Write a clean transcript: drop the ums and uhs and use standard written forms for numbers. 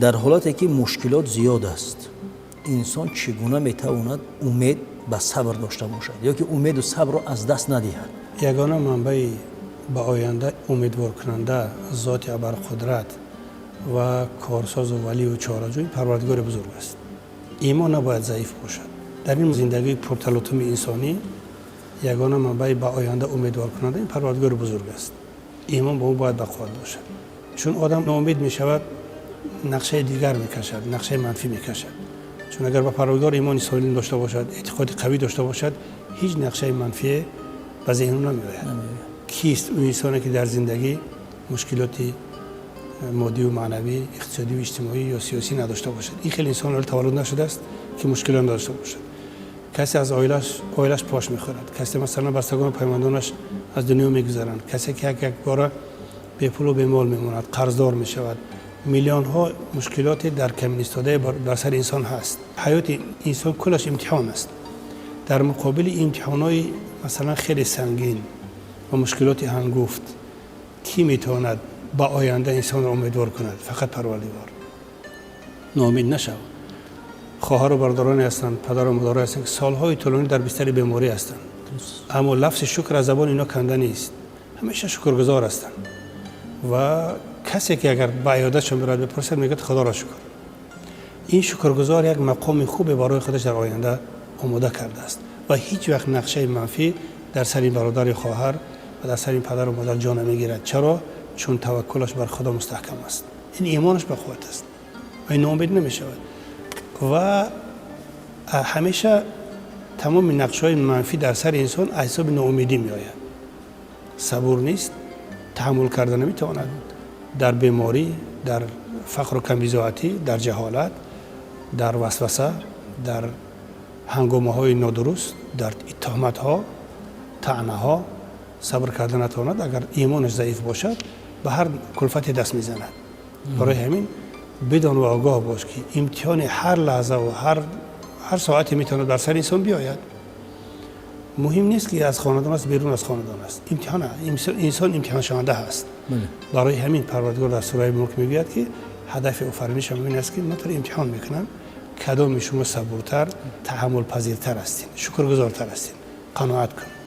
Дар ҳолате ки мушкилот зиёд аст, инсон чӣ гуна метавонад умед ба сабр дошта бошад ё ки умеду сабрро аз даст надиҳад? Ягона манбаи ба оянда умедворкунанда, зоти абарқудрат ва корсозу валию чораҷӯй Парвардигори бузург аст. Имон набояд заиф бошад. Дар ин зиндагии пурталотуми инсонӣ ягона манбаи ба оянда умедворкунанда ин Парвардигори бузург аст. Имон ба ӯ бояд бақувват бошад, чун одам ноумед мешавад, нақшаи дигар мекашад, нақшаи манфӣ мекашад. Чун агар ба Парвардигор имони солим дошта бошад, эътиқоди қавӣ дошта бошад, ҳеҷ нақшаи манфие ба зеҳну намеояд. Кист ӯ инсоне, ки дар зиндагӣ мушкилоти моддиву маънавӣ, иқтисодиву иҷтимоӣ ё сиёсӣ надошта бошад? Ин хеле инсон ҳоло таваллуд нашудааст, ки мушкилот надошта бошад. Касе аз оилаш пош мехӯрад, касе, масалан, бастагону паймондонаш аз дунё мегузаранд, касе ки як якбора бепулу бемол мемонад, қарздор мешавад. Миллионҳо мушкилоте дар камин истодаи бар сари инсон ҳаст. Ҳаёти инсон куллаш имтиҳон аст. Дар муқобили имтиҳонҳои, масалан, хеле сангин ва мушкилоти ҳангуфт кӣ метавонад ба оянда инсонро умедвор кунад? Фақат Парвардигор. Ноумед нашав. Хоҳару бародароне ҳастанд, падару модарое ҳастанд, ки солҳои тӯлонӣ дар бистари беморӣ ҳастанд, аммо лафзи шукр аз забони инҳо канда нест, ҳамеша шукргузор ҳастанд. Ва касе ки агар ба иёдатшон бирад, бипурсад, мегӯяд: «Худоро шукр». Ин шукргузор як мақоми хубе барои худаш дар оянда омода кардааст ва ҳеҷ вақт нақшаи манфӣ дар сари бародари хоҳар ва дар сари падару модар ҷо намегирад. Чаро? Чун таваккулаш бар Худо мустаҳкам аст, ин имонаш ба қувват аст ва ин ноумед намешавад. Ва ҳамеша тамоми нақшҳои манфӣ дар сари инсон аз ҳисоби ноумедӣ меояд. Сабур нест, таҳаммул карда наметавонад. Дар беморӣ, дар фақру камбизоатӣ, дар ҷаҳолат, дар васваса, дар ҳангомаҳои нодуруст, дар туҳматҳо, таънаҳо сабр карда натавонад. Агар имонаш заиф бошад, ба ҳар кулфате даст мезанад. Барои ҳамин бидон ва огоҳ бош, ки имтиҳони ҳар лаҳзаву ҳар соате метавонад бар сари инсон биёяд. Муҳим нест, ки аз хонадон аст, берун аз хонадон аст, имтиҳон, инсон имтиҳоншаванда ҳаст. Барои ҳамин Парвардигор дар сураи Мулк мегӯяд, ки ҳадафи офаринишам ин аст, ки ман туро имтиҳон мекунам, кадоми шумо сабуртар, таҳаммулпазиртар ҳастин, шукргузортар ҳастин. Қаноат кун.